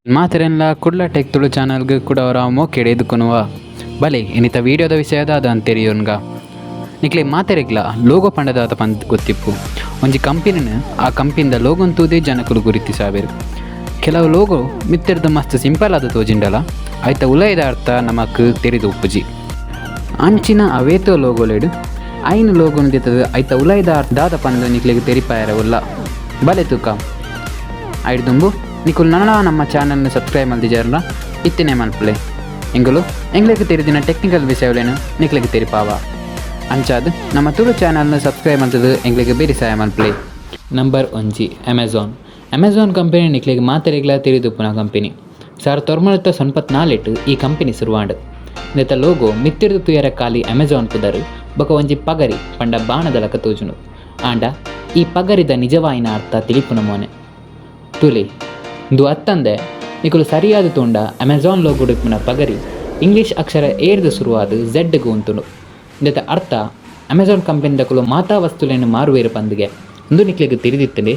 ಮಾತೆರೆನ್ಲ Kudla tech Tulu ಚಾನಲ್ಗ್ ಕುಡವರ ಮೋಕೆಡ್ ಎದುಕೊನುವ. ಬಲೆ, ಇನಿತ ವಿಡಿಯೋದ ವಿಷಯದ ಅಂತೆರಿಯೋನ್ಗ. ನಿಕ್ಲೆ ಮಾತೆರೆಗ್ಲ ಲೋಗೋ ಪಂಡದಾತ ಪಂದ್ ಗೊತ್ತಿಪ್ಪು. ಒಂಜಿ ಕಂಪನಿನ ಆ ಕಂಪನಿದ ಲೋಗೋನ್ ತೂದೇ ಜನಕುಲು ಗುರುತಿಸಾವೆರ್. ಕೆಲವು ಲೋಗೋ ಮಿತ್ತೆರ್ದ ಮಸ್ತ್ ಸಿಂಪಲ್ ಆದ್ ತೋಜಿಂಡಲ ಐತ ಉಲೈದ ಅರ್ಥ ನಮಕ್ ತೆರಿದು ಉಪ್ಪುಜಿ. ಅಂಚಿನ ಅವೇತೋ ಲೋಗೋಲೆಡ್ ಐನ್ ಲೋಗೋನು ದಿತ್ತದ ಐತ ಉಲೈದ ದಾದ ಪಂದ್ ನಿಕ್ಲೆಗ್ ತೆರಿಪಾಯರೆ ಉಲ್ಲ. ಬಲೆ ತೂಕ. ಐಡ್ದುಂಬು ನಿಕುಲು ನನಲ ನಮ್ಮ ಚಾನಲ್ನ ಸಬ್ಸ್ಕ್ರೈಬ್ ಮಲ್ದಿಜಾರ್ಲ ಇತ್ತನೆ ಮಲ್ಪುಲೆ. ಎಂಗುಲು ಎಂಗ್ಲೆಗ್ ತೆರಿದಿನ ಟೆಕ್ನಿಕಲ್ ವಿಷಯಲೇನು ನಿಕ್ಲೆಗ್ ತೆರಿಪಾವ. ಅಂಚಾದ್ ನಮ್ಮ ತುಳು ಚಾನಲ್ನ ಸಬ್ಸ್ಕ್ರೈಬ್ ಮಲ್ತದು ಎಂಗ್ಲೆಗ್ ಬೇರಿ ಸಹಾಯ ಮಲ್ಪುಲೆ. Number 1, Amazon. ಅಮೆಜಾನ್ ಕಂಪನಿ ನಿಕ್ಲೆಗ್ ಮಾತೆರೆಗ್ಲ ತೆರಿದುಪ್ಪುನ ಕಂಪನಿ. 1994ಟ್ ಈ ಕಂಪನಿ ಶುರುವಾಂಡ್. ನೆತ್ತ ಲೋಗೋ ಮಿತ್ತಿರ್ದು ತುಯರ ಖಾಲಿ ಅಮೆಜಾನ್ ಪುದರ್ ಬೊಕ ಒಂಜಿ ಪಗರಿ ಪಂಡ ಬಾಣದಲಕ ತೋಜುಂಡು. ಆಂಡ ಈ ಪಗರಿದ ನಿಜವಾಯಿನ ಅರ್ಥ ತಿಳಿಪುನ ಮೋನೆ ತುಲೆ. ಇಂದು ಅತ್ತಂದೆ ನಿಕುಲು ಸರಿಯಾದ ತೋಂಡ ಅಮೆಜಾನ್ ಲೋಗೋ ಪಗರಿ ಇಂಗ್ಲಿಷ್ ಅಕ್ಷರ ಏರ್ದು ಶುರುವಾದ ಝೆಡ್ ಉಂತುಂಡು. ಇಂದೆತ ಅರ್ಥ ಅಮೆಜಾನ್ ಕಂಪನಿದಕುಲು ಮಾತಾ ವಸ್ತುಲೆನ್ ಮಾರುವೇರು ಪಂದಿಗೆ. ಇಂದು ನಿಕ್ಲೆಗ್ ತಿಳಿದಿತ್ತಂಡೆ.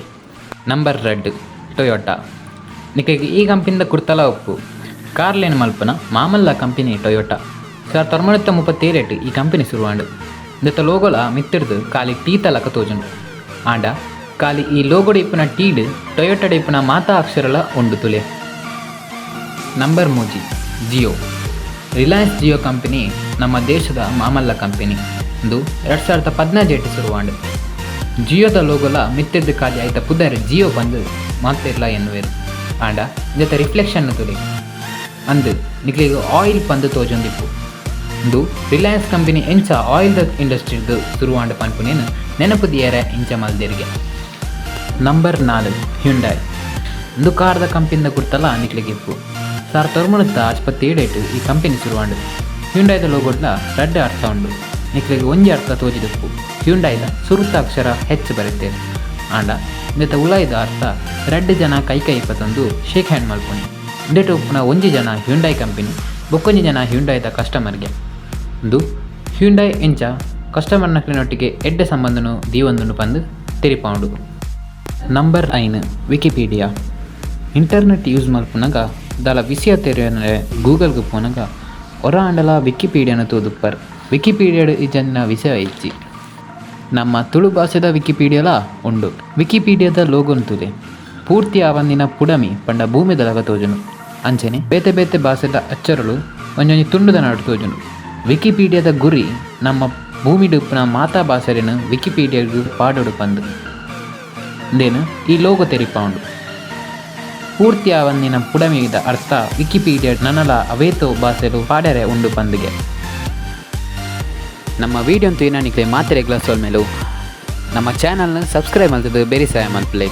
Number 2, Toyota. ನಿಕ್ಲೆಗ್ ಈ ಕಂಪನಿದ ಕುರ್ತಲ ಉಪ್ಪು. ಕಾರ್ಲೇನ್ ಮಲ್ಪುನ ಮಾಮಲ್ಲ ಕಂಪನಿ ಟೊಯೋಟಾ. 1937ಟ್ ಈ ಕಂಪನಿ ಶುರುವಾಂಡ್. ಇಂದೆತ ಲೋಗೋಲ ಮಿತ್ತಿರ್ದು ಖಾಲಿ ಟೀ ತಲಕ ತೋಜುಂಡು. ಆಂಡ ಖಾಲಿ ಈ ಲೋಗೋಡು ಇಪ್ಪುನ ಟೀಡ್ ಟೊಯೋಟಾ ಇಪ್ಪುನ ಮಾತಾ ಅಕ್ಷರಲ ಉಂಡು ತುಲೆ. ನಂಬರ್ 3, ಜಿಯೋ. ರಿಲಯನ್ಸ್ ಜಿಯೋ ಕಂಪನಿ ನಮ್ಮ ದೇಶದ ಮಾಮಲ್ಲ ಕಂಪನಿ. ಇದು 2015ಟ್ ಶುರುವಾಂಡ್. ಜಿಯೋದ ಲೋಗೋಲ ಮಿತ್ತಿರ್ದು ಖಾಲಿ ಐತ ಪುದರ್ ಜಿಯೋ ಬಂದು ಮಾತಿರ್ಲ ಎನ್ನುವೇರು. ಆಂಡ ಇಂದೆತ ರಿಫ್ಲೆಕ್ಷನ್ ತುಲೆ. ಅಂದು ನಿಕ್ಲೆಗ್ ಆಯಿಲ್ ಪಂದು ತೋಜೊಂದಿಪ್ಪು. ಇಂದು ರಿಲಯನ್ಸ್ ಕಂಪನಿ ಎಂಚ ಆಯಿಲ್ ದ ಇಂಡಸ್ಟ್ರಿದು ಶುರುವಾಂಡ್ ಪನ್ಪುನೇನು ನೆನಪು ದಿಯರೆ ಇಂಚ ಮಲ್ದೆರ್ಗೆ. Number 4, Hyundai. ಇಂದು ಕಾರ್ದ ಕಂಪನಿದ ಗುರ್ತಲ ನಿಕ್ಲೆಗ್ ಇಪ್ಪು. 1997ಟ್ ಈ ಕಂಪನಿ ಶುರುವಾಂಡ್. ಹ್ಯುಂಡೈದ ಲೋಗೋಡ್ಲ ರಡ್ಡ್ ಅರ್ಥ ಉಂಡು. ನಿಕ್ಲೆಗ್ ಒಂಜಿ ಅರ್ಥ ತೋಜಿದುಪ್ಪು. ಹ್ಯುಂಡೈದ ಸುರುತ ಅಕ್ಷರ ಹೆಚ್ಚು ಬರೆತೇರು. ಆಂಡ ಇಂದೆತ ಉಲಾಯ್ದ ಅರ್ಥ ರಡ್ಡ್ ಜನ ಕೈ ಕೈ ಪತೊಂದು ಶೇಕ್ ಹ್ಯಾಂಡ್ ಮಲ್ಪುನಿ. ಇಂದೆಟ್ ಉಪ್ಪುನ ಒಂಜಿ ಜನ ಹ್ಯುಂಡೈ ಕಂಪನಿ, ಬೊಕ್ಕೊಂಜಿ ಜನ ಹ್ಯುಂಡೈದ ಕಸ್ಟಮರ್ಗೆ. ಇಂದು ಹ್ಯುಂಡೈ ಎಂಚ ಕಸ್ಟಮರ್ನಕ್ಲೆನೊಟ್ಟಿಗೆ ಎಡ್ಡೆ ಸಂಬಂಧನು ದೀವೊಂದುಂಡು ಪಂದ್ ತೆರಿಪಾವುಂಡು. Number 5, Wikipedia. ಇಂಟರ್ನೆಟ್ ಯೂಸ್ ಮಲ್ಪುನಗ ದಾಲ ವಿಷಯ ತೆರಿಯೊನರೆ ಗೂಗಲ್ಗ್ ಪೋನಗ ಒರ ಆಂಡಲ ವಿಕಿಪೀಡಿಯಾನ ತೂದುಪ್ಪರ್. ವಿಕಿಪೀಡಿಯಾಡ್ ಇಜ್ಜಂದಿನ ವಿಷಯ ಇಜ್ಜಿ. ನಮ್ಮ ತುಳು ಭಾಷೆದ ವಿಕಿಪೀಡಿಯಾಲ ಉಂಡು. ವಿಕಿಪೀಡಿಯಾದ ಲೋಗೋನ್ ತೂಲೆ. ಪೂರ್ತಿ ಆವಂದಿನ ಪುಡಮಿ ಪಂಡ ಭೂಮಿದಲಕ ತೋಜುಂಡು. ಅಂಚನೆ ಬೇತೆ ಬೇತೆ ಭಾಷೆದ ಅಚ್ಚರಲು ಒಂಜೊಂಜಿ ತುಂಡುದ ನಡು ತೋಜುಂಡು. ವಿಕಿಪೀಡಿಯಾದ ಗುರಿ ನಮ್ಮ ಭೂಮಿಡ್ ಉಪ್ಪುನ ಮಾತಾ ಭಾಷೆಲೆನ್ ವಿಕಿಪೀಡಿಯಾಗ್ ಪಾಡೊಡು ಪಂದ್. ಇಂದೆನ್ ಈ ಲೋಗೋ ತೆರಿಪಾವುಂಡು. ಪೂರ್ತಿ ಆವಂದಿನ ಪುಡಮಿದ ಅರ್ಥ ವಿಕಿಪೀಡಿಯಾ ನನಲ ಅವೇತೋ ಭಾಷೆಲು ಪಾಡೆರೆ ಉಂಡು ಪಂದ್ಗೆ. ನಮ್ಮ ವಿಡಿಯೋ ತೂಯಿನ ನಿಕ್ಲೆ ಮಾತೆರೆಗ್ಲ ಸೊಲ್ಮೆಲು. ನಮ್ಮ ಚಾನಲ್ನ ಸಬ್ಸ್ಕ್ರೈಬ್ ಮಲ್ತದು ಬೇರಿ ಸಹಾಯ ಮಲ್ಪುಲೆ.